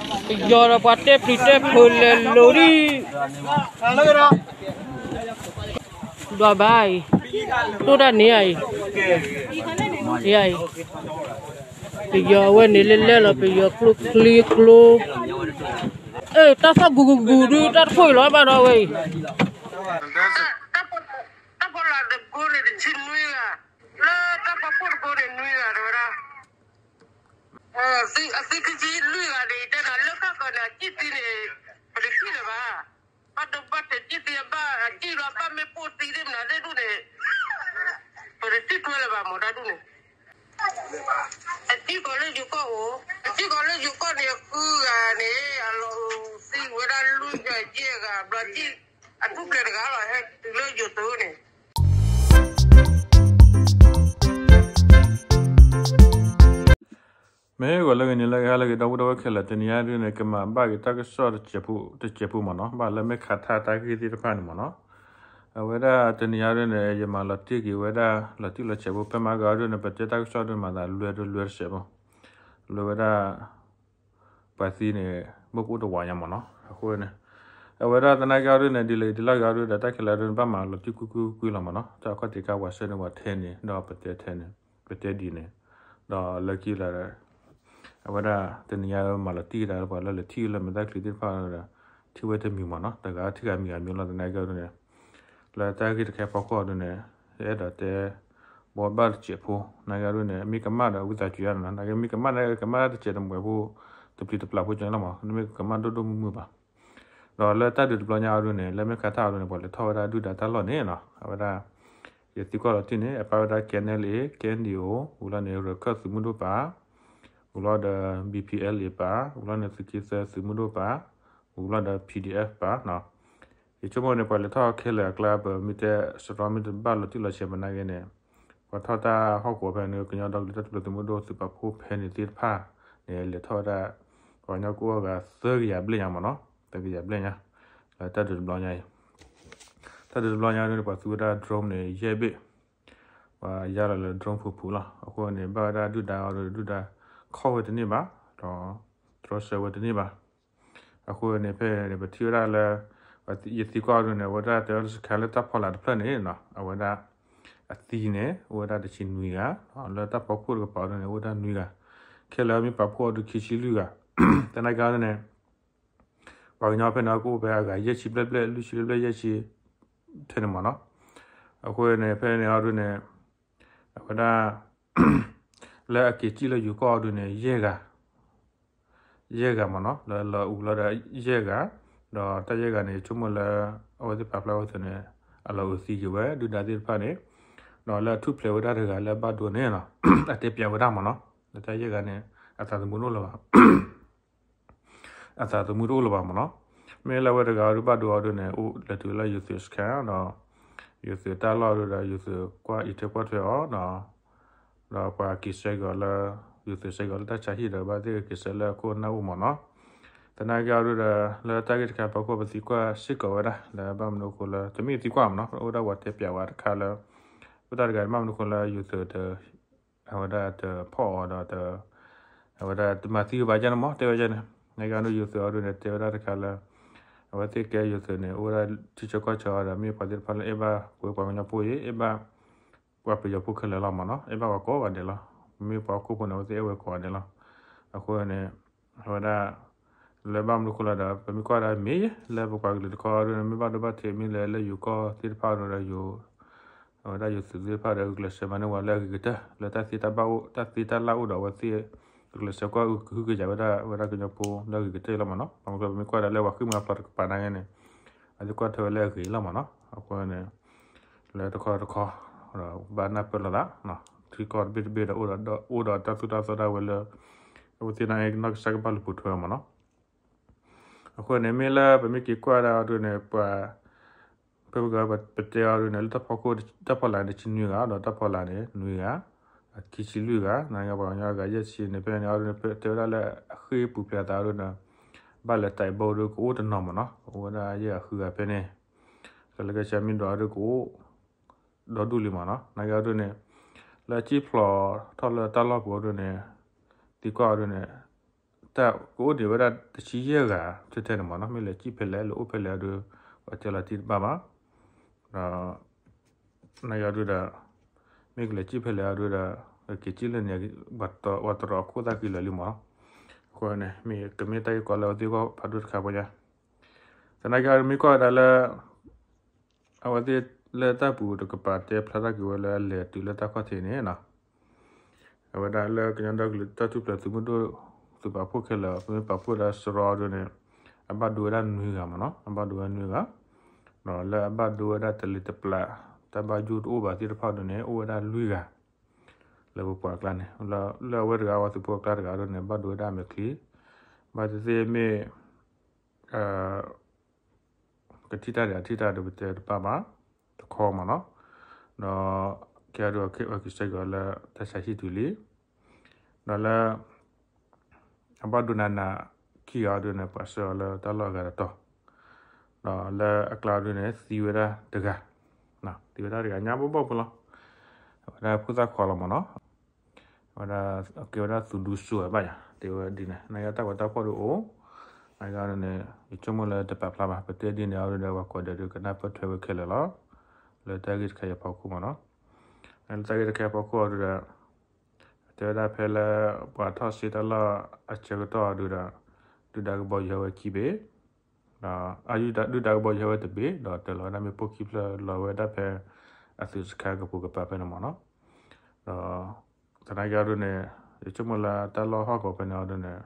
ပယီၤဒီးပှၤတဲပျံၤတဲဖုးလဲၤလိၤဒံး, ဒွးဘၣ်အံၤ, တိၢ်တၢ်န့ၣ်အံၤ, အံၤ, ပယီၤအဝဲန့ၣ်လဲၤလဲၤလီၤ ပယီၤကျိချံကျိ, အဲ တၢ်သီၣ်ဂူၤဂူၤဂူၤဒုး တၢ်တခိၣ်အံၤလီၤဘၣ်ဒီးဝဲအံၤ, တၢ်ဖီလာ်တဘိန့ၣ်တဆံနွံဂၤ, လၢတၢ်ဖီခိၣ်တဘိန့ၣ်နွံဂၤတဲဝဲဒၣ် အသံခံဆံလွံၢ်ဂၤန့ၣ် တဲနၤလၢခၣ်ဃၢၤန့ၣ် အစံၣ်သံန့ၣ် ပတထံၣ်လၢၤဘၣ်. ဘၣ်ဒိဘၣ်ထံးစံၣ်သံအဘၣ် အစံၣ်လီၤဘၣ်မ့ၢ်ပိၢ်သံသ့ၣ်မနုၤသ့ၣ်ဒူၣ်န့ၣ် ပတထံၣ်ထွဲလၢၤဘၣ်မ့ၢ်တၢ်ဒူၣ်န့ၣ် အစံၣ်ကီးလၢယိၤကီၢ်အိၣ်, အစံၣ်ကီးလၢယိၤကီၢ်န့ၣ် ဃုဂၤန့ၣ် အလီၤအိၣ်သံဝဲဒၣ်လွံၢ်ဂၤယဲၢ်ဂၤ ဘျီစံၣ် အထူၣ်ဖျဲးတဂၤလီၤ ဟဲတုၤလၢယိၤသုးန့ၣ် မ့ၢ်ဂီၤလၢဂ့ၤန့ၣ် လၢကဟဲလၢဂ့ၤ ဒီပုၢ်ဒီဝဲၢ်ခဲလၢာ် တနံၤအံၤဒုန့ၣ် ကမၤဘၣ်က့ၤတၢ်ကစီၣ်တစဲးဖိမ့ၢ်နီၤ, ဘၣ်လၢမ့ၢ်ခးထၣ်တၢ်ဂ့ၢ်သ့ၣ်တဖၣ်န့ၣ်မ့ၢ်နီၤ, အဝဲဒၣ်တနံၤအံၤဒုန့ၣ် ယမၤလီၤတံၢ်က့ၤဝဲဒၣ် လီၤတံၢ်လီၤဆဲးဖိ ဖဲမၤဂ့ၤအံၤဒုန့ၣ် ပတဲတၢ်ကစီၣ်ဒုမၤသးလွဲဒုလွဲတစဲးဖိ, လွဲဝဲဒၣ် ပှၤသံန့ၣ် ဘၣ်ကအိၣ်တဝးညါမ့ၢ်နီၤ, အဃိန့ၣ် အဝဲဒၣ်သနာ်က့အံၤဒုန့ၣ် ဒ်လဲၣ်ဂ့ၤဒ်လဲၣ်ဂ့ၤအံၤဒုဒီး တၢ်ခဲလၢာ်ဒုန့ၣ် ဘၣ်မၤလီၤတံၢ်ကွ့ၢ်ကွ့ၢ်ကွ့ၢ်လီၤမ့ၢ်နီၤ, တၢ်အခီၣ်ထံးခါပှၤဆှၢန့ၢ်ပှၤထဲန့ၣ် ဒီးပတဲထဲန့ၣ် ပတဲဒ်န့ၣ်, ဒီးလၢခံလၢ အဝဲဒၣ်တနံၤအံၤမၤလီၤတံၢ်ကဒါလၢပှၤလၢလဲၤထံၣ်လၢမဲာ်တၢ်ချံသ့ၣ်တဖၣ်ဒီး ထံၣ်ဝဲတမံၤမ့ၢ်နီၤ, တဂၤထံၣ်ဂၤမံၤဂၤမံၤလီၤ သနာ်က့အံၤဒုန့ၣ်, လၢတၢ်ဂ့ၢ်တခါဖီခိၣ်အံၤဒုန့ၣ် ယအဲၣ်ဒိးတဲဘိးဘၣ်တစဲးဖိ, သနာ်က့အံၤဒုန့ၣ် မ့ၢ်ကမၣ်ဒီးဝံသးစူၤယါနီၤ, သနာ်က့မ့ၢ်ကမၣ်သနာ်က့ ကမၣ်တၢ်တစဲးတမှဲးဖိ တပျံၤတပျၢ်ဖိကန့ၣ်လီၤမ့ၢ်, မ့ၢ်ကမၣ်ဒိၣ်ဒိၣ်မုၢ်မုၢ်ဘၣ် ဒီးလၢတၢ်ဒုးတဘျီညါအံၤဒုန့ၣ် လၢမ့ၢ်ခးထၣ်အံၤဒုန့ၣ် ပှၤလဲၤထီၣ်ဝဲဒၣ်ဒုၣ်ဒါတၢ်လီၢ်န့ၣ်နီၤ, အဝဲဒၣ် ယသံကွၢ်လီၤတံၢ်န့ၣ် အပာ်ဝဲဒၣ် K N L A, K N D O, ဝံၤလီၤန့ၣ် ရခၢၣ်သုးမုၢ်ဒိၣ်ပၤ, ဝံၤလီၤဒီး B P L A ပၤ, ဝံၤလီၤန့ၣ် သုးက့သၢသုးမုၢ်ဒိၣ်ပၤ, ဝံၤလီၤဒီး P D F ပၤနီၤ, ယဆိကမိၣ်န့ၣ် ပှၤလဲၤထီၣ်ခဲလၢာ်အကျါ ပမ့ၢ်တဲစရီမ့ၢ်တဘၣ်လီၤတံၢ်လီၤဆဲးမနုၤဂ့ၤန့ၣ်, ပှၤထီၣ်တၢ်ဟီၣ်ကဝီၤဖဲန့ၣ် ကညီဒီကလုာ်တၢ်ထူၣ်ဖျဲးသုးမုၢ်ဒိၣ်သုးပာ်ဖှိၣ်ဖဲန့ၣ်သ့ၣ်တဖၣ်န့ၣ် လဲၤထီၣ်ဝဲဒၣ် ပှၤကညီကအိၣ်အဂၤသၢကယၤဘျဲၣ်ညါမ့ၢ်နီၤ, သၢကယၤဘျဲၣ်ညါ, လၢတၢ်ဒုးတဘျီညါအံၤ, တၢ်ဒုးတဘျီညါဒုန့ၣ် ပှၤသူဝဲဒၣ် drone န့ၣ် ယဲၢ်ဘ့ၣ်, ပှၤယါလီၤလၢ drone ဖုးဖုးလီၤ, အဃိန့ၣ် ဘၣ်ဝဲဒၣ်ဒုၣ်ဒါအံၤဒု ဒုၣ်ဒါခီၣ်ဝဲတန့ၢ်ဘၣ်, ဒီး တြီဆၢဝဲတန့ၢ်ဘၣ် အဃိန့ၣ် ဖဲန့ၣ် ပထံၣ်ဝဲဒၣ်လၢ ယသံကွၢ်အံၤဒုန့ၣ် အဝဲဒၣ်တဲဝဲဒၣ်စခါလၢတၢ်ဖီလာ်တဖျၢၣ်န့ၣ်နီၤ အဝဲဒၣ် အသံန့ၣ် အိၣ်ဝဲဒၣ်တဆံနွံဂၤ, လၢတၢ်ဖီခိၣ်တကပၤအံၤဒုန့ၣ် အိၣ်ဝဲဒၣ်နွံဂၤ, ခဲလၢာ်မ့ၢ်ပာ်ဖှိၣ်အံၤဒုခံဆံလွံၢ်ဂၤ, သနာ်က့အံၤဒုန့ၣ် ပှၤကညီဖဲန့ၣ် ကအိၣ်ဖဲအဂၤယဲၢ်ဆံဘျဲၣ်ဘျဲၣ် လွံၢ်ဆံဘျဲၣ်ဘျဲၣ် ယဲၢ်ဆံ ထဲန့ၣ်မ့ၢ်နီၤ, အဃိန့ၣ် ဖဲန့ၣ်အံၤဒုန့ၣ် အဝဲဒၣ် လၢအက့ၤစံၣ်လၢယိၤကီၢ်အံၤဒုန့ၣ် ယဲၢ်ဂၤ ယဲၢ်ဂၤမ့ၢ်နီၤ လၢလီၤအုးလီၤဒီးယဲၢ်ဂၤ, ဒီးတၢ်ယဲၢ်ဂၤန့ၣ် ဆိကမိၣ်လၢ အဝဲသ့ၣ်ပာ်ဖျါဝဲအသိးန့ၣ် အလီၤအုးသံက့ၤဝဲ ဒုၣ်ဒါသ့ၣ်တဖၣ်န့ၣ်, ဒီးလၢအထူၣ်ဖျဲးဝဲဒၣ်တဂၤလၢအဘၣ်ဒိန့ၣ်နီၤ အတဲပျးဝဲဒၣ်မ့ၢ်နီၤ လၢတၢ်ယဲၢ်ဂၤန့ၣ် အသးသမူတအိၣ်လၢၤဘၣ် အသးသမူတအိၣ်လၢၤဘၣ်မ့ၢ်နီၤ, မ့ၢ်လၢအဝဲတဂၤအံၤဒုဘၣ်ဒိအံၤဒုန့ၣ် အိၣ်လဲၤတုၤလၢယိၤသုးစခါဒီး ယိၤသုးတၢ်လီၢ်ဒုဒီး ယိၤသုးကွၢ်အံးထွဲကွၢ်ထွဲအီၤဒီး ဒီးပှၤက့ၤဆှၢက့ၤအီၤလၢ ယိၤသုးဆှၢက့ၤအီၤလၢတၢ်ဆါဟံၣ်ဒီးဘၣ်သ့ၣ်က့ၤဆှၢလၢအခိၣ်အနၢ်အိၣ်မ့ၢ်နီၤ, သနာ်က့အံၤဒုဒီး လၢတၢ်ဂ့ၢ်တခါအဖီခိၣ် ပသံကွၢ်စ့ၢ်ကီးဝဲဒၣ် လၢဘၣ်မနုၤအဃိလၢ တမ့ၢ်သံကွၢ်မ့ၢ်နီၤ အိၣ်ဒၣ်ပှၤတဲပျးဝဲတခါလၢ အိၣ်တၢ်တဂၤန့ၣ် ဘၣ်မနုၤအဃိလၢယိၤသုးတ အဝဲဒၣ်တဖီၣ်အီၤဒီး အဝဲဒၣ်တမၤသံဝဲဘၣ်ယဲန့ၣ်မ့ၢ် တဲဝဲယဲန့ၣ်, သနာ်က့အံၤဒုယိၤသုးအံၤဒုန့ၣ် တဲဝဲဒၣ်တခါလၢ အဝဲသ့ၣ်ကဲယိၤသုးန့ၣ် အိၣ်ဝဲဒၣ်ထံဆၢကီၢ်ဆၢအီၤဒီး မ့ၢ်ပှၤသ့ၣ်တဖၣ်လၢအဲၣ်ဘၣ်ပဝဲပှၤကညီဖိအံၤ အဲၣ်ဘၣ် ပှၤပယီၤဖိခဲလၢာ်လီၤမ့ၢ်နီၤ, အဲၣ်ဘၣ်ပှၤကိးဂၤဒဲးလီၤ, မ့ၢ်ပှၤဟီၣ်ခိၣ်ဖိန့ၣ် အဝဲသ့ၣ်အဲၣ်ဝဲကိးဂၤဒဲးလီၤ, အဃိန့ၣ် အဝဲဒၣ် လၢဘၣ်မနုၤအဃိလၢဒီး ပမ့ၢ်ကွၢ်ဒၣ်မ့ၢ် လၢပပှၤကလုာ်တခီအံၤဒုန့ၣ် မ့ၢ်ဘၣ်ဒိဘၣ်ထံးမ့ၢ်လဲၤလၢယိၤကီၢ်သ့ၣ်တဖၣ်ဒီး အဝဲဒၣ်ယိၤသုးသ့ၣ်တဖၣ်ဒီး ဂုာ်ကျဲးစၢးမၤန့ၢ်ဝဲလၢအဂ့ၤကတၢၢ် လၢတၢ်သ့တၢ်ဘၣ်အိၣ် တၢ်သ့တၢ်လၢ်အိၣ်ဒီးအဝဲသ့ၣ် ဂုာ်ကျဲးစၢးကွၢ်ဟုကယာ်ဝဲဒၣ် ဝဲဒၣ်ကညီဖိလၢအဂ့ၤကတၢၢ်လီၤမ့ၢ်နီၤ, ဘၣ်မနုၤအဃိလၢပမ့ၢ်ကွၢ်ဒၣ်လၢပှၤဃ့ၢ်မှံဟးဖျိးတကပၤနာ်က့န့ၣ် အဝဲသ့ၣ်ကွၢ်ထွဲဝဲလၢအဂ့ၤလီၤမ့ၢ်နီၤ, အဃိန့ၣ် လၢတခီတခီ ဘၣ်နၢ်ပၢၢ်လိာ်သး ထံကီၢ်တဘ့ၣ်တဘ့ၣ်ဒီး အိၣ်ဒီးတၢ်သိၣ်တၢ်သီဒၣ်ဝဲလၢ အဝဲသ့ၣ်န့ၣ်နီၢ်ကစၢ်ကဘၣ်လူၤပိာ်ထွဲအီၤမ့ၢ်နီၤ, အဃိန့ၣ် မ့ၢ်လၢပမ့ၢ်က့ၤကွၢ်ဒၣ်အံၤဒုန့ၣ် ပှၤ ဖဲပကပတဲအီၤဒုန့ၣ် လၢတၢ်ဖီခိၣ် တၢ်ဖီလာ်န့ၣ် တဆံနွံဂၤ ဒီးတၢ်ဖီလာ်န့ၣ် နွံဂၤ ခံဆံလွံၢ်ဂၤ နာ်က့ပှၤကညီအဂၤယဲၢ်ဆံန့ၣ် ဖဲန့ၣ်အံၤဒုန့ၣ် တဲဝဲဒၣ်လၢအဃ့ၢ်ပူၤဖျဲးအသးအံၤဒုန့ၣ် ဘၣ်လဲၤတၢ်အံၤဘိဒုကအိၣ်တနီၤမ့ၢ်နီၤ အိၣ်ဝဲဒၣ်ယဲၢ်ဂၤဃုဂၤဖဲန့ၣ် ကလၢကဆၢမ့ၢ်ဒိးအံၤဒုကအိၣ် ဒီဒူၣ်လံမ့ၢ်နီၤ နာ်က့အံၤဒုန့ၣ် လၢအစံၣ်ဖျိးထီၣ်လၢတၢ်လီၢ်ပူၤအံၤဒုန့ၣ် သံကွၢ်အံၤဒုန့ၣ် တၢ်ကအိၣ်ဒံးဝဲဒၣ်တဆံယဲၢ်ဂၤထဲထဲန့ၣ်မ့ၢ်နီၤ, မ့ၢ်လဲၤစံၣ်ဖဲလဲၣ် လဲၤအိၣ်ဖဲလဲၣ်အဒုး ပှၤတဲလီၤတံၢ်တဘၣ်ဘၣ်. ဒီး နာ်က့အဒုးဒီး မ့ၢ်ကလဲၤစံၣ်ဖဲလဲၣ်အဒုးဒီး ကက့ၤစံၣ်လၢန့ၣ် ပှၤတရံးအခိၣ်သၣ်ဃံလၢာ်လံမ့ၢ်နီၤ. အဃိန့ၣ် မ့ၢ်ကမ့ၢ်တၢ်ဂ့ၢ်ကီလၢအဝဲသ့ၣ်ဂီၢ်ဖးဒိၣ်တခါပှဲၤညါ. သနာ်က့အဒုးမ့ၢ်ကွၢ်ဝဲဒၣ်လၢ အဝဲသ့ၣ်လၢတၢ်ပူၤတကပၤတဲဖျါတၢ်က့ၤဝဲလၢအလဲၤတုၤလၢတၢ်ခီၣ်ထံးန့ၣ်နီၤ, အဝဲဒၣ်လၢကညီဒီကလုာ်တၢ်ထူၣ်ဖျဲးသုးမုၢ်ဒိၣ် သုးပာ်ဖှိၣ်ခဲလၢာ် ပမ့ၢ်ပာ်ဖှိၣ်ဝဲဒၣ်စရီအဒုးန့ၣ် အဘၣ်ဒိဝဲဒၣ်နွံဂၤမ့ၢ်နီၤ, အဘၣ်ဒိဝဲနွံဂၤ, ဒီးလၢအဘၣ်ဒိဝဲဒၣ်တလံၤတပျး တၢ်ဘၣ်ယိၣ်တအိၣ်ဘၣ်သ့ၣ်တဖၣ်အဒုးန့ၣ် အိၣ်ဝဲဒၣ်လွံၢ်ဂၤ လၢပပှၤအကျါန့ၣ်, လၢအဝဲတဂၤ အဝဲသုးဖိအကျါတဂၤအဒုးန့ၣ် ဘၣ်ဒိဝဲဒၣ်အမဲာ်ချံ, ဘၣ်သ့ၣ်သ့ၣ်မ့ၢ် ကထံၣ်တၢ်ဒံးအထံၣ်တၢ်ဒုးပတဲတဘၣ်ဘၣ်, တခီမ့ၢ်နီၤ, ဒီး ကဲအဒုးအက့ၤစဲကီးလၢတၢ်ဆါဟံၣ်တုၤလံ, ဒီးလၢ အဘၣ်ဒိနးနးခံဂၤအဒုးန့ၣ် ပှၤဆှၢအီၤလၢတၢ်လီၢ်အဂၤတတီၤ, ဒီးလၢအကျါအဒုးန့ၣ် သံဝဲဒၣ်တဂၤ, သံဝဲဒၣ်တဂၤညါဘီဘီဖိလီၤ, အဝဲဒၣ်ဖိသၣ်ခွါလီၤမ့ၢ်နီၤ. ဝဲဒၣ် ကဲဝဲဒၣ်သူဒူစိၤဘၣ်ယၤ တဲဝဲဒ်န့ၣ် နာ်က့တၢ်ဂီၤတၢ်ဖီၣ်ဒုးအိၣ်, နာ်က့န့ၣ် ယဆိကမိၣ်လၢတပာ်ဖျါဘၣ် ပတဲဒ်န့ၣ်အဒုးဒီး ပှၤကိးဂၤဒဲးဒုးကနၢ်ပၢၢ်ထွဲဝဲခဲလၢာ်လီၤ, လၢတၢ်ဂ့ၢ်တခါအံၤအဖီခိၣ်မ့ၢ်နီၤ, လၢတၢ်ဂ့ၢ်တခါအံၤအဖီခိၣ်အဒုးဒီး တဲဝဲဒၣ်ဖဲလၢ ပှၤထီၣ်စ့တၢ်လီၢ်အဆၢကတီၢ်အဒုးဒီး ဒုၣ်ဒါကဘီယူၤဟဲဝဲခံဘ့ၣ်, ဒီး ဒုၣ်ဒါကဘီယူၤဟဲဝဲတဘ့ၣ် ဒီးတၢၤလီၤဝဲဒၣ်မ့ၣ်ပိၢ်ခံဖျၢၣ်လီၤဝဲဒၣ်ဖဲ အသုးစခါကပူၤကပၤဖဲန့ၣ်မ့ၢ်နီၤ, ဒီး သနာ်က့အဒုးန့ၣ် ယဆိကမိၣ်လၢတၢ်လီၢ်ဟီၣ်ကဝီၤဖဲန့ၣ်အဒုးန့ၣ်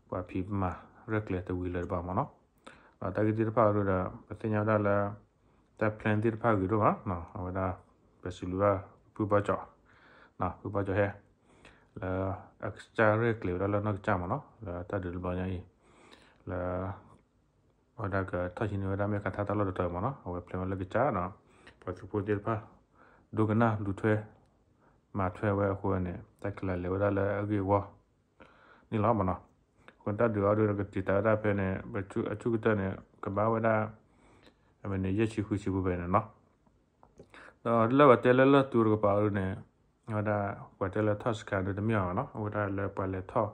ပှၤဖံးမၤရဲၣ်ကျဲၤတဝံၤလၢၤတဘၣ်မ့ၢ်နီၤ, ဒီးတၢ်ဂ့ၢ်သ့ၣ်တဖၣ်အဒုးဒီး ပသ့ၣ်ညါဝဲဒၣ်လၢ တၢ် plan သ့ၣ်တဖၣ်ဂ့ၤဒိၣ်မး, အဝဲဒၣ် ပစံးဘျုးဘၣ် ဖုဘီကၠီၣ်, ဖုဘီကၠီၣ်ဟဲ လၢအကစၢ်ရဲၣ်ကျဲၤဝဲဒၣ်လၢနီၢ်ကစၢ်မ့ၢ်နီၤ, လၢတၢ်ဒုးတဘျီညါအံၤ, လၢ အဝဲဒၣ်ကထီၣ်ဟံးန့ၢ်ဝဲဒၣ်မ့ၢ်ခါထါတၢ်လီၢ်တတီၤအံၤမ့ၢ်နီၤ, အဝဲ plan ဝဲလၢကစၢ်ဒီး ပှၤသုးဖိသ့ၣ်တဖၣ် ဒိကနၣ်လူၤထွဲ မၤထွဲဝဲအဃိန့ၣ် တၢ်ခဲလၢာ်လဲၤဝဲဒၣ်လၢအဂ့ၢ်အဝီ န့ၣ်လီၤမ့ၢ်နီၤ, အဃိတၢ်ဒုးအီၤဒုးကတံာ်တာ်ဝဲဒၣ်ဖဲန့ၣ် အဆူၣ်ကတၢၢ်န့ၣ် ကဘၣ်ဝဲဒၣ် အဝဲန့ၣ် ယဲၢ်ဆံဃုဆံပူၤဖဲန့ၣ်နီၤ, ဒီးလၢပှၤတဲလၢလီၢ်တူတကပၤအဒုးန့ၣ် အဝဲဒၣ် ပှၤတဲလၢထီၣ်စခါဒုးတမ့ၢ်အီၤနီၤ, အဝဲဒၣ်လၢပှၤလဲၤထီၣ်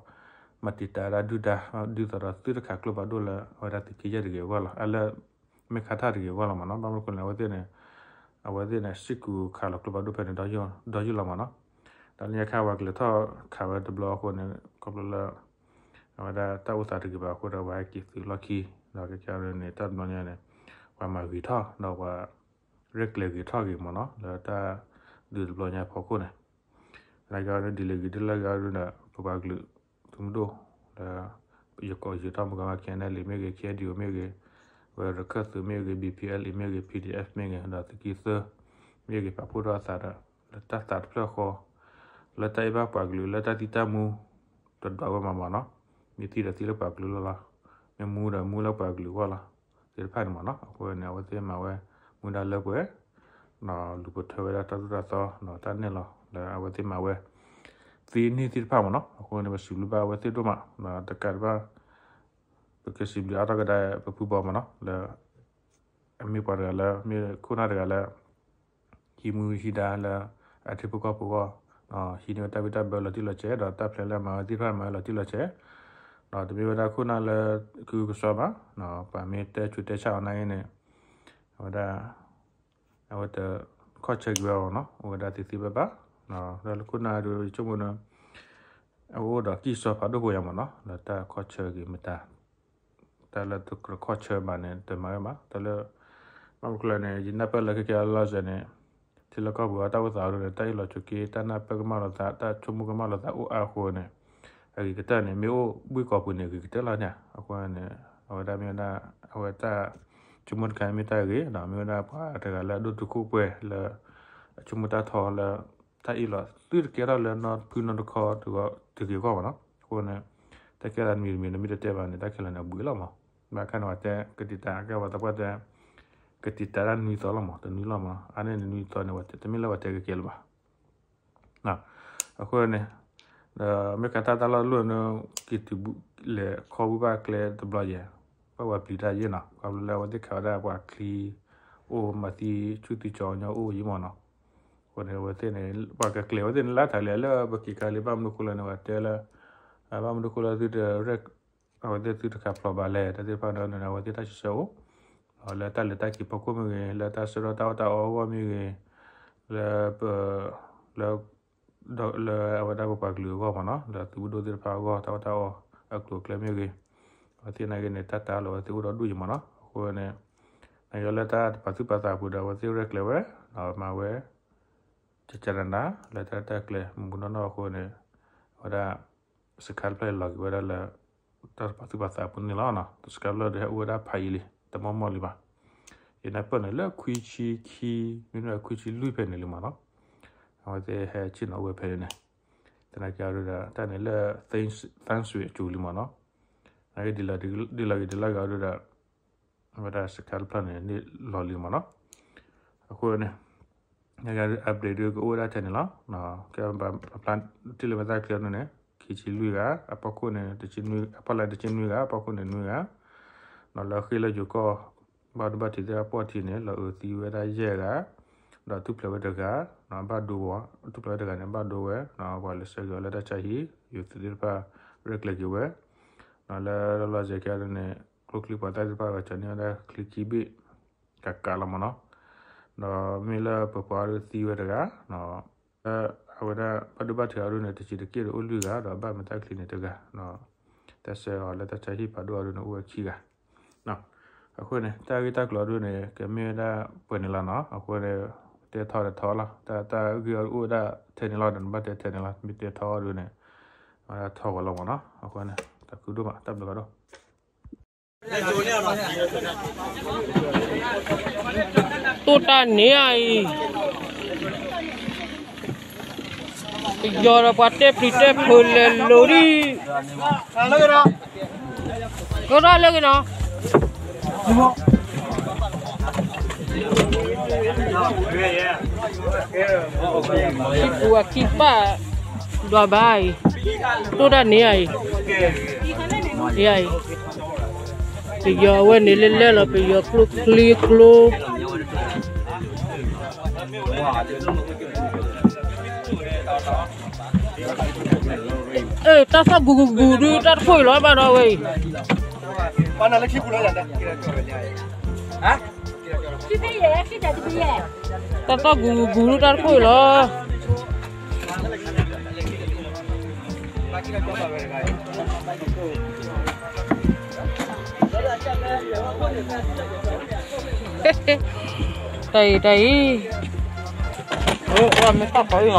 မၤတံာ်တာ်ဝဲဒၣ်ဒုၣ်ဒါ ဒ်သိးဒီးသုတခးကျိဖးဒိၣ်လၢအဝဲဒၣ်သုးက့ယဲၢ်တဂ့ၤအဂီၢ်လီၤ, အလၢ မ့ၢ်ခါထၣ်တဂ့ၤအဂီၢ်လီၤမ့ၢ်နီၤ, ဘၣ်မနုၤအဃိလဲၣ် အဝဲသ့ၣ်န့ၣ် အဝဲသ့ၣ်န့ၣ် စံၣ်ကူၤခးလီၤကျိဖးဒိၣ်ဖဲန့ၣ် ဒီးယုၢ်လီၤမ့ၢ်နီၤ, ဒီးလၢညါခါပှၤကလဲၤထီၣ်ခးဝဲတဘျီအဃိန့ၣ် ခီဖျိလၢ အဝဲဒၣ်တၢ်အိၣ်သးတဂ့ၤဘၣ်အဃိဒီး ပှၤဟဲက့ၤသုးလီၢ်ခံ, ဒီးကကဲန့ၣ် တၢ်တဘျီညါန့ၣ် ပှၤမၤဂ့ၤထီၣ် ဒီးပှၤ ရဲၣ်ကျဲၤဂ့ၤထီၣ်ဂ့ၤမ့ၢ်နီၤ လၢတၢ်ဒုးတဘျီညါအဖီခိၣ်န့ၣ်, နာ်က့အီၤဒ်လဲၣ်ဂ့ၤဒ်လဲၣ်ဂ့ၤအီၤဒုးဒီး ပပှၤကလုာ်သုးမုၢ်ဒိၣ် လၢ ယကိးယုၢ်ထီၣ်မုၢ်ကမၣ် ခဲအံၤနဲၣ်လံ မ့ၢ်ဂ့ၤ ခဲအံၤဒံး မ့ၢ်ဂ့ၤ, ဝဲရခၢၣ်သုးမ့ၢ်ဂ့ၤ ဘံၣ်ပံၣ်အဲလ်အံၤ မ့ၢ်ဂ့ၤ ပံၣ်ဒံၣ်အဲၣ်မ့ၢ်ဂ့ၤ ဒီးသုးက့သၢ မ့ၢ်ဂ့ၤ ပာ်ဖှိၣ်ထီၣ်အသးဒီး လၢတၢ်သးတဖျၢၣ်ဃီ လၢတၢ်အ့ၣ်ဘၣ်ပှၤကလုာ် လၢတၢ်သံတၢ်မူ တဒွးဝဲမးမ့ၢ်နီၤ, မ့ၢ်သံဒီးသံလၢပှၤကလုာ်လီၤလီၤ, မ့ၢ်မူဒီးမူလၢပှၤကလုာ်အဂီၢ်လီၤ, သ့ၣ်တဖၣ်န့ၣ်မ့ၢ်နီၤ, အဃိန့ၣ် အဝဲသ့ၣ်မၤဝဲ မူဒါလၢပှဲၤ ဒီးလူၤပိာ်ထွဲဝဲဒၣ်တၢ်သိၣ်တၢ်သီ ဒီးတၢ်နဲၣ်လီၤ လၢအဝဲသ့ၣ်မၤဝဲ သ့န့ၢ်သ့ၣ်တဖၣ်မ့ၢ်နီၤ, အဃိန့ၣ် ပစံးဘျုးဘၣ်အဝဲသ့ၣ်ဒိၣ်မး, ဒီးတကးဒံးဘၣ် ပကစံးဘျုးအါထီၣ်ကဒါ ပဖုဘီမ့ၢ်နီၤ, လၢ အမ့ၢ်ပှၤတဂၤလၢ မ့ၢ်ခိၣ်နၢ်တဂၤလၢ ဟံးမူဟံးဒါလၢ အထံဖိကီၢ်ဖိအဂီၢ်, ဟံးန့ၢ်ဝဲတၢ်ဘံၣ်တၢ်ဘၢလီၤတံၢ်လီၤဆဲး ဒီးတၢ်ဖျဲးလၢအမၤဝဲသ့ၣ်တဖၣ်မၤဝဲလီၤတံၢ်လီၤဆဲး, ဒီးတမ့ၢ်ဝဲဒၣ်ခိၣ်နၢ်လၢ ကုကစီဘၣ်, ပှၤမ့ၢ်တဲဆူးတဲဆါအီၤနာ်က့န့ၣ် အဝဲဒၣ် အဝဲတခီၣ်ဆၢက့ၤဝဲအီၤနီၤ, အိၣ်ဝဲဒၣ်သ့သ့ဘၣ်ဘၣ်, ဒီးလၢခိၣ်နၢ်ဒုး ယဆိကမိၣ်န့ၣ် အအိၣ်ဒီးကံၢ်စီဖးဒိၣ်ဖိယါမ့ၢ်နီၤ, လၢတၢ်ခီၣ်ဆၢက့ၤမတၤ တၢ်လၢတခီၣ်ဆၢဘၣ်န့ၣ် တမၤဝဲဘၣ်, တၢ်လၢ ဘၣ်မနုၤလဲၣ်န့ၣ် ယနၢ်ပၢၢ်လၢခဲကဲအလီၢ်စဲးန့ၣ် ထံလီၢ်ကီၢ်ပူၤအတၢ်အိၣ်သးအဒိန့ၣ် တၢ်အ့ၣ်လိာ်ဆိးက့ တၢ်နၢ်ပၢၢ်ကမၣ်လိာ်သး တၢ်ဆိကမိၣ်ကမၣ်လိာ်သးအိၣ်အါအဃိန့ၣ် အဂ့ၤကတၢၢ်န့ၣ် မ့ၢ်အိၣ်ဘှံးကီၢ်ပူၤန့ၣ် ဂ့ၤကတၢၢ်လီၤန့ၣ်, အဃိန့ၣ် အဝဲဒၣ်မ့ၢ်ဝဲဒၣ် အဝဲတၢ်ဆိကမိၣ်တခါမ့ၢ်တၢ်ဂ့ၤ, ဒီးမ့ၢ်ဝဲဒၣ်ပှၤတဂၤလၢအဒိၣ်တုာ်ခိၣ်ပှဲၤလၢ အဆိကမိၣ်တၢ်ထီလၢ တၢ်အ့ၣ်လိာ်သုတကဲထီၣ်လၢနီတဖုနီတခီတဂ့ၤအဂီၢ်ဘၣ်နီၤ, အဃိန့ၣ် တၢ်ကဲသးနွံတမံၤ နမ့ၢ်တတဲဘၣ်န့ၣ် တၢ်ခဲလၢာ်န့ၣ် အဘှံးလီၤမး, ဘၣ်ခါန့ၣ် ပှၤတဲကတံာ်တာ် ကဲပှၤသးပှၢ်တဲ ကတံာ်တာ်ဒၣ်နွံသီလီၤမး, တနွံလီၤမး, အါန့ၢ်နွံသီန့ၣ် တမ့ၢ်လၢပှၤတဲကကဲလၢၤဘၣ်. အဃိန့ၣ် ဒီးမ့ၢ်ခါတၢ်တၢ်လီၢ်တလီၢ်န့ၣ် က့ၤတုၤလဲၤခီဘုဘၣ်ကျဲတဘျီယဲၢ်, ဘၣ်ပှၤပျံၤတၢ်ယဲၢ်နီၤ, ခီဖျိလၢအဝဲသ့ၣ်ခးဝဲဒၣ်ပှၤချံ အိၣ်မၤသံဆူၣ်သံကၠီညီအိၣ်ယဲၢ်မးနီၤ, အဃိန့ၣ် အဝဲသ့ၣ်န့ၣ် ပှၤကကျဲၤဝဲသ့ၣ်န့ၣ် လၢတၢ်လံၤလၢပက့ၤခါလံ ဘၣ်မနုၤအဃိလဲၣ်န့ၣ် ပှၤတဲလၢ ဘၣ်မနုၤအဃိလၢသုတရဲၣ် အဝဲသ့ၣ်သုတခးဖျိးဘၣ်လဲၣ် တၢ်သ့ၣ်တဖၣ်န့ၣ် အဝဲသ့ၣ်တၢ်ဆံးဆၢအိၣ်, လၢတၢ်လဲၤတၢ်က့ၤဖီခိၣ်မ့ၢ်ဂ့ၤ, လၢတၢ်ဆၢထၢၣ်တၢ်အီၣ်တၢ်အီအဂီၢ်မ့ၢ်ဂ့ၤ, လၢ လၢ လၢအဝဲဒၣ်ပပှၤကလုာ်အဂီၢ်မ့ၢ်နီၤ, လၢသုးမုၢ်ဒိၣ်သ့ၣ်တဖၣ်အဂီၢ် တၢ်အီၣ်တၢ်အီအကျိၤအကျဲမ့ၢ်ဂ့ၤ, အဝဲသ့ၣ်နာ်က့န့ၣ် တၢ်တၢ်လီၤဝဲသ့ၣ်အိၣ်ဒီးဒူၣ်ယံၤမ့ၢ်နီၤ. အဃိန့ၣ် နယီၤလၢတၢ်တပာ်သူၣ်ပာ်သးအပူၤဒီး အဝဲသ့ၣ်ရဲၣ်ကျဲၤဝဲ ဒီးမၤဝဲ ကကနဒါ လၢတၢ်တၢ်ကျဲၤမူးမူးနီၢ်နီၢ်အဃိန့ၣ် အဝဲဒၣ် စခါတဖျၢၣ်လီၤက့ၤဝဲဒၣ်လၢ တၢ်တပာ်သူၣ်ပာ်သးအပူၤန့ၣ်လီၤ. စခါတဖျၢၣ်ဒီးဟဲအိၣ်ဝဲဒၣ်ဖးယံၤလံ တမီၢ်မီၢ်လံဘၣ်. ယနၢ်ပၢၢ်န့ၣ်လၢခွံဆံခံ မ့တမ့ၢ်ခွံဆံလွံၢ်ဖဲန့ၣ်လံမ့ၢ်နီၤ. အဝဲသ့ၣ်ဟဲဆ့ၣ်နီၤအိၣ်ဝဲဖဲန့ၣ်န့ၣ် သနာ်က့အီၤဒုဒီး တၢ်န့ၣ်လၢ Thanksgiving အစိၤလံမ့ၢ်နီၤ. နကဒ်လီၤဂ့ၤဒ်လီၤဂ့ၤအီၤဒုဒီး အဝဲဒၣ်စခါတဖျၢၣ်န့ၣ် န့ၢ်လီၤလံမ့ၢ်နီၤ. အဃိန့ၣ် နက update ဒုကအိၣ်ဝဲဒၣ်ထဲန့ၣ်လီၤ. ကဖျါတ့ၢ်လၢမဲာ်သၣ်ချံအီၤဒုန့ၣ် ခံဆံလွံၢ်ဂၤ, အဖီခိၣ်န့ၣ် အဖီလာ်တဆံနွံဂၤ, အဖီခိၣ်န့ၣ်နွံဂၤ, ဒီးလၢဃ့ၢ်လၢယိၤကီၢ် ဘၣ်ဒိဘၣ်ထံးသ့ၣ်တဖၣ်ပီၢ်ထံးန့ၣ် လီၤအုးသံဝဲဒၣ်ယဲၢ်ဂၤ, ဒီးထူၣ်ဖျဲးဝဲတဂၤ, ဘၣ်ဒိဝဲ, ထူၣ်ဖျဲးဝဲတဂၤန့ၣ် ဘၣ်ဒိဝဲ, ပှၤလဲၤဆှၢက့ၤအီၤလၢတၢ်ဆါဟံၣ်, ယိၤသုးသ့ၣ်တဖၣ် ရဲၣ်ကျဲၤက့ၤဝဲ, ဒီးလၢလီၤလီၤဆဲးဆဲးန့ၣ် ကျိချံပှၤသၣ်သ့ၣ်တဖၣ် ကၠီၤန့ၢ်ဝဲဒၣ်ချံခံဘ့ၣ် ကးကးလီၤမ့ၢ်နီၤ. ဒီးမ့ၢ်လၢပပှၤအီၤဒုသံဝဲတဂၤ, လၢအဝဲဒၣ်ဘၣ်ဒိဘၣ်ထံးအီၤဒုန့ၣ် တဆံးတက့ၢ်ဒီးအိၣ်လွံၢ်ဂၤ ဒီးဘၣ်မဲာ်သၣ်ချံန့ၣ်တဂၤ, တၢ်ဆှၢအီၤလၢတၢ်ဆါဟံၣ်ဖးဒိၣ်အီၤဒုန့ၣ် အိၣ်ဝဲခံဂၤ. အဃိန့ၣ် တၢ်ဂ့ၢ်တၢ်ကျိၤအီၤဒုန့ၣ် ကမ့ၢ်ဝဲဒၣ်ပှဲၤန့ၣ်လီၤနီၤ. အဃိန့ၣ် တဲထီၣ်ဒီးထီလီၤ, တၢ်ဂ့ၢ်အီၤဒုအိၣ်ဝဲဒၣ်ထဲန့ၣ်လီၤ, ဒီးနဘၣ်တဲထဲန့ၣ်လီၤ, မ့ၢ်တဲထီအီၤဒုန့ၣ် အဝဲဒၣ်ထီဂီၤလီၤမ့ၢ်နီၤ. အဃိန့ၣ် တၢ်ခုဒိၣ်မး တၢ်ဘျုးဂီၤဒိၣ် တိၢ်တၢ်န့ၣ်အံၤ, ပယီၤဒီးပှၤတဲပျံၤတဲဖုးလဲၤလိၤဒံး, ကရၢလၢက့ၤနီၤ, ခံပူၤအခံပာ်, ဒွးဘၣ်အံၤ, တိၢ်တၢ်န့ၣ်အံၤ, အံၤ, ပယီၤအဝဲန့ၣ်လဲၤလဲၤလီၤ ပယီၤကျိချံကျိ အဲ တၢ်သီၣ်ဂူၤဂူၤဂူၤဒု တၢ်တခိၣ်အံၤလီၤ ဘၣ်ဒီးဝဲအံၤ, တၢ်သီၣ်ဂူၤဂူၤဂူၤဒု တၢ်တခိၣ်အံၤလီၤ. တၢ်အံၤ တၢ်အံၤ, မ့ၢ်တၢ်ခီအံၤလီၤ.